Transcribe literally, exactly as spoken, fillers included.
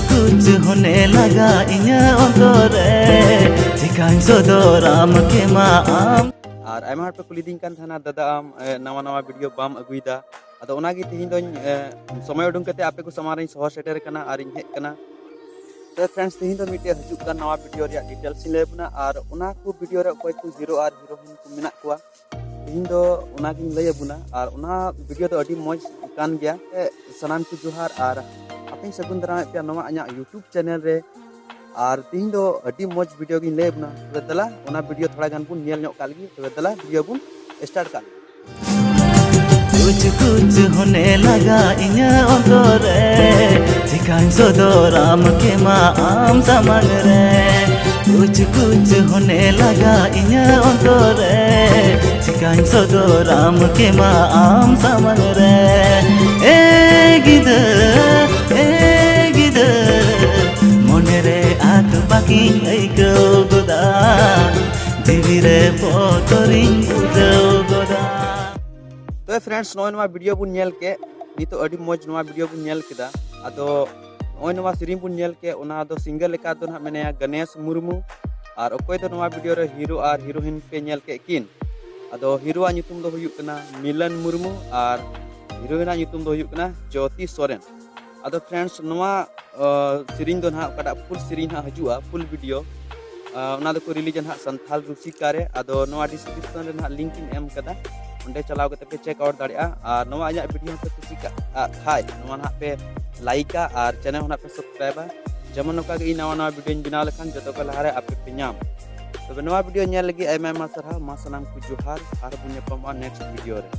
ᱠᱩᱪ ᱦᱚᱱᱮ ᱞᱟᱜᱟ ᱤᱧᱟᱹᱜ ᱚᱱᱛᱚᱨ ᱨᱮ, ᱪᱤᱠᱟᱹᱧ ᱥᱚᱫᱚᱨ ᱟᱢ ᱠᱮᱢᱟ ᱟᱢ᱾ ᱟᱨ ᱟᱭᱢᱟ ᱦᱚᱲ ᱯᱮ ᱠᱩᱞᱤᱫᱤᱧ ᱠᱟᱱ ᱛᱟᱦᱮᱱᱟ, ᱫᱟᱫᱟ ᱟᱢ ᱮ, ᱱᱟᱣᱟ ᱱᱟᱣᱟ ᱵᱷᱤᱰᱤᱭᱳ ᱵᱟᱢ ᱟᱹᱜᱩᱭᱮᱫᱟ᱾ ᱟᱫᱚ ᱚᱱᱟᱜᱮ ᱛᱮᱦᱮᱧ ᱫᱚᱧ ᱮ, ᱥᱚᱢᱚᱭ ᱩᱰᱩᱝ ᱠᱟᱛᱮ ᱟᱯᱮ ᱠᱚ ᱥᱟᱢᱟᱝ ᱨᱤᱧ ᱥᱚᱦᱚᱨ ᱥᱮᱴᱮᱨ ᱟᱠᱟᱱᱟ ᱟᱨᱤᱧ ᱦᱮᱡ ᱟᱠᱟᱱᱟ᱾ ᱛᱚ ᱯᱷᱨᱮᱱᱰᱥ, ᱛᱮᱦᱮᱧ ᱫᱚ ᱢᱤᱫᱴᱮᱡ ᱦᱤᱡᱩᱜ ᱠᱟᱱ ᱱᱟᱣᱟ ᱵᱷᱤᱰᱤᱭᱳ ᱨᱮᱭᱟᱜ ᱰᱤᱴᱮᱞᱥ ᱤᱧ ᱞᱟᱹᱭ ᱟᱵᱚᱱᱟ, ᱟᱨ ᱚᱱᱟ ᱠᱚ ᱵᱷᱤᱰᱤᱭᱳ ᱨᱮ ᱚᱠᱚᱭ ᱠᱚ ᱦᱤᱨᱳ ᱟᱨ ᱦᱤᱨᱳᱭᱤᱱ ᱠᱚ ᱢᱮᱱᱟᱜ ᱠᱚᱣᱟ, ᱛᱮᱦᱮᱧ ᱫᱚ ᱚᱱᱟᱜᱤᱧ ᱞᱟᱹᱭ ᱟᱵᱚᱱᱟ᱾ ᱟᱨ ᱚᱱᱟ ᱵᱷᱤᱰᱤᱭᱳ ᱫᱚ ᱟᱹᱰᱤ ᱢᱚᱡᱽ ᱠᱟᱱ ᱜᱮᱭᱟ᱾ ᱮ, ᱥᱟᱱᱟᱢ ᱠᱚ ᱡᱚᱦᱟᱨ, ᱟᱨ ᱟᱯᱮᱧ ᱥᱟᱹᱜᱩᱱ ᱫᱟᱨᱟᱢᱮᱫ ᱯᱮᱭᱟ ᱱᱚᱣᱟ ᱤᱧᱟᱹᱜ YouTube ᱪᱮᱱᱮᱞ ᱨᱮ᱾ ᱟᱨ ᱛᱮᱦᱮᱧ ᱫᱚ ᱟᱹᱰᱤ ᱢᱚᱡᱽ ᱵᱷᱤᱰᱤᱭᱳ ᱜᱤᱧ ᱞᱟᱹᱭ ᱟᱵᱚᱱᱟ᱾ ᱛᱚᱵᱮ ᱫᱮᱞᱟ, ᱚᱱᱟ ᱵᱷᱤᱰᱤᱭᱳ ᱛᱷᱚᱲᱟ ᱜᱟᱱ ᱵᱚᱱ ᱧᱮᱞ ᱧᱚᱜ ᱠᱟᱜ ᱞᱮᱜᱮ᱾ ᱛᱚᱵᱮ ᱫᱮᱞᱟ, ᱵᱷᱤᱰᱤᱭᱳ ᱵᱚᱱ ᱥᱴᱟᱨᱴ ᱠᱟᱜ ᱞᱮᱜᱮ᱾ ᱠᱩᱪ ᱠᱩᱪ ᱦᱚᱱᱮ ᱞᱟᱜᱟ ᱤᱧᱟᱹᱜ ᱚᱱᱛᱚᱨ ᱨᱮ, ᱪᱤᱠᱟᱹᱧ ᱥᱚᱫᱚᱨ ᱟᱢ ᱠᱮᱢᱟ ᱟᱢ ᱥᱟᱢᱟᱝ ᱨᱮ᱾ ᱠᱩᱪ ᱠᱩᱪ ᱦᱚᱱᱮ ᱞᱟᱜᱟ ᱤᱧᱟᱹᱜ ᱚᱱᱛᱚᱨ ᱨᱮ, ᱪᱤᱠᱟᱹᱧ ᱥᱚᱫᱚᱨ ᱟᱢ ᱠᱮᱢᱟ ᱟᱢ ᱥᱟᱢᱟᱝ ᱨᱮ᱾ ᱮ ᱜᱤᱫᱟᱹᱨ, ᱮ ᱜᱤᱫᱟᱹᱨ, ᱢᱚᱱᱮ ᱨᱮ ᱟᱛ ᱯᱟᱹᱠᱤᱧ ᱟᱹᱭᱠᱟᱹᱣ ᱜᱚᱫᱟ, ᱡᱤᱣᱤ ᱨᱮ ᱵᱚᱛᱚᱨᱤᱧ ᱵᱩᱡᱷᱟᱹᱣ ᱜᱚᱫᱟ᱾ ᱛᱚᱵᱮ ᱯᱷᱨᱮᱱᱰᱥ, ᱱᱚᱜᱼᱚᱭ ᱱᱚᱣᱟ ᱵᱷᱤᱰᱤᱭᱳ ᱵᱚᱱ ᱧᱮᱞ ᱠᱮᱫ, ᱱᱤᱛᱚᱜ ᱟᱹᱰᱤ ᱢᱚᱡᱽ ᱱᱚᱣᱟ ᱵᱷᱤᱰᱤᱭᱳ ᱵᱚᱱ ᱧᱮᱞ ᱠᱮᱫᱟ᱾ ᱟᱫᱚ ᱱᱚᱜᱼᱚᱭ ᱱᱚᱣᱟ ᱥᱮᱨᱮᱧ ᱵᱚᱱ ᱧᱮᱞ ᱠᱮᱫ, ᱚᱱᱟ ᱫᱚ ᱥᱤᱝᱜᱟᱨ ᱞᱮᱠᱟ ᱫᱚ ᱱᱟᱦᱟᱜ ᱢᱮᱱᱟᱭᱟ ᱜᱚᱱᱮᱥ ᱢᱩᱨᱢᱩ, ᱟᱨ ᱚᱠᱚᱭ ᱫᱚ ᱱᱚᱣᱟ ᱵᱷᱤᱰᱤᱭᱳ ᱨᱮ ᱦᱤᱨᱳ ᱟᱨ ᱦᱤᱨᱳᱭᱤᱱ ᱯᱮ ᱧᱮᱞ ᱠᱮᱫ ᱠᱤᱱ, ᱟᱫᱚ ᱦᱤᱨᱳᱣᱟᱜ ᱧᱩᱛᱩᱢ ᱫᱚ ᱦᱩᱭᱩᱜ ᱠᱟᱱᱟ ᱢᱤᱞᱚᱱ ᱢᱩᱨᱢᱩ ᱟᱨ ᱦᱤᱨᱳᱭᱤᱱᱟᱜ ᱧᱩᱛᱩᱢ ᱫᱚ ᱦᱩᱭᱩᱜ ᱠᱟᱱᱟ ᱡᱳᱛᱤ ᱥᱚᱨᱮᱱ᱾ ᱟᱫᱚ ᱯᱷᱨᱮᱱᱰᱥ, ᱱᱚᱣᱟ ᱥᱮᱨᱮᱧ ᱫᱚ ᱱᱟᱦᱟᱜ, ᱚᱠᱟᱴᱟᱜ ᱯᱷᱩᱞ ᱥᱮᱨᱮᱧ ᱱᱟᱦᱟᱜ ᱦᱤᱡᱩᱜᱼᱟ, ᱯᱷᱩᱞ ᱵᱷᱤᱰᱤᱭᱳ, ᱚᱱᱟ ᱫᱚᱠᱚ ᱨᱤᱞᱤᱡᱟ ᱱᱟᱦᱟᱜ ᱥᱟᱱᱛᱷᱟᱞ ᱨᱩᱥᱤᱠᱟ ᱨᱮ᱾ ᱟᱫᱚ ᱱᱚᱣᱟ ᱰᱤᱥᱠᱨᱤᱯᱥᱚᱱ ᱨᱮ ᱱᱟᱦᱟᱜ ᱞᱤᱝᱠ ᱤᱧ ᱮᱢ ᱠᱟᱫᱟ, ᱚᱸᱰᱮ ᱪᱟᱞᱟᱣ ᱠᱟᱛᱮ ᱯᱮ ᱪᱮᱠ ᱟᱣᱩᱴ ᱫᱟᱲᱮᱭᱟᱜᱼᱟ᱾ ᱟᱨ ᱱᱚᱣᱟ ᱤᱧᱟᱹᱜ ᱵᱷᱤᱰᱤᱭᱳ ᱦᱚᱸᱯᱮ ᱠᱩᱥᱤ ᱠᱟᱜ ᱠᱷᱟᱡ, ᱱᱚᱣᱟ ᱱᱟᱦᱟᱜ ᱯᱮ ᱞᱟᱭᱤᱠᱟ ᱟᱨ ᱪᱮᱱᱮᱞ ᱦᱚᱸ ᱱᱟᱦᱟᱜ ᱯᱮ ᱥᱟᱵᱥᱠᱨᱟᱭᱤᱵᱟ, ᱡᱮᱢᱚᱱ ᱱᱚᱝᱠᱟ ᱜᱮ ᱤᱧ ᱱᱟᱣᱟ ᱱᱟᱣᱟ ᱵᱷᱤᱰᱤᱭᱳᱧ ᱵᱮᱱᱟᱣ ᱞᱮᱠᱷᱟᱱ ᱡᱚᱛᱚ ᱠᱷᱚᱱ ᱞᱟᱦᱟᱨᱮ ᱟᱯᱮ ᱯᱮ ᱧᱟᱢ᱾ ᱛᱚᱵᱮ ᱱᱚᱣᱟ ᱵᱷᱤᱰᱤᱭᱳ ᱧᱮᱞ ᱞᱟᱹᱜᱤᱫ ᱟᱭᱢᱟ ᱟᱭᱢᱟ ᱥᱟᱨᱦᱟᱣ᱾ ᱢᱟ ᱥᱟᱱᱟᱢ ᱠᱚ ᱡᱚᱦᱟᱨ, ᱟᱨᱦᱚᱸ ᱵᱚᱱ ᱧᱟᱯᱟᱢᱚᱜᱼᱟ ᱱᱮᱠᱥᱴ ᱵᱷᱤᱰᱤᱭᱳ ᱨᱮ᱾